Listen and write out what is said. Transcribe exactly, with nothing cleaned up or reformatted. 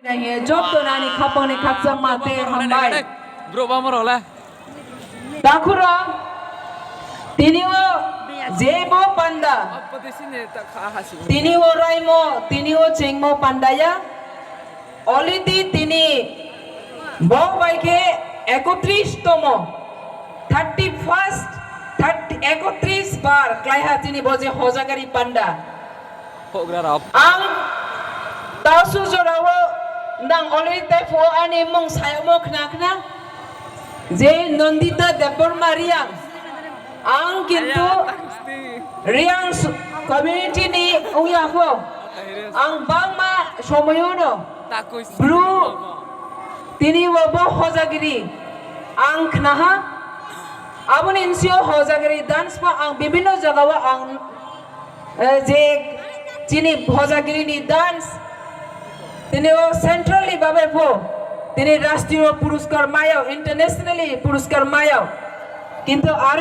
Nai ye joto nani khapang ni khakchangma tei hambai. Brouh bangma rao le. Takhu rao, tini wo jebo panda, tini wo raimo, tini wo chengmo panda ya. Already tini bo bai khe একত্রিশ tomo, thirty first, thirty, একত্রিশ bar kláiha tini bo je Hojagiri panda. Ang taosu jora wo nang already tei phuh wo ani mmung sayagmo khna khna. Je Nandita Debbarma Reang. Ang kintu Reang community ni ong ya pho. Ang bangma somoi yo no Bru tini wo bo Hojagiri ang khna ha. Abo ni bsing yo Hojagiri dance pho ang bibhinno zaga wo ang, je chini Hojagiri ni dance, tini wo centrally babe pho, tini রাষ্ট্রীয় পুরস্কার mai yag, internationally পুরস্কার mai yag. Kintu are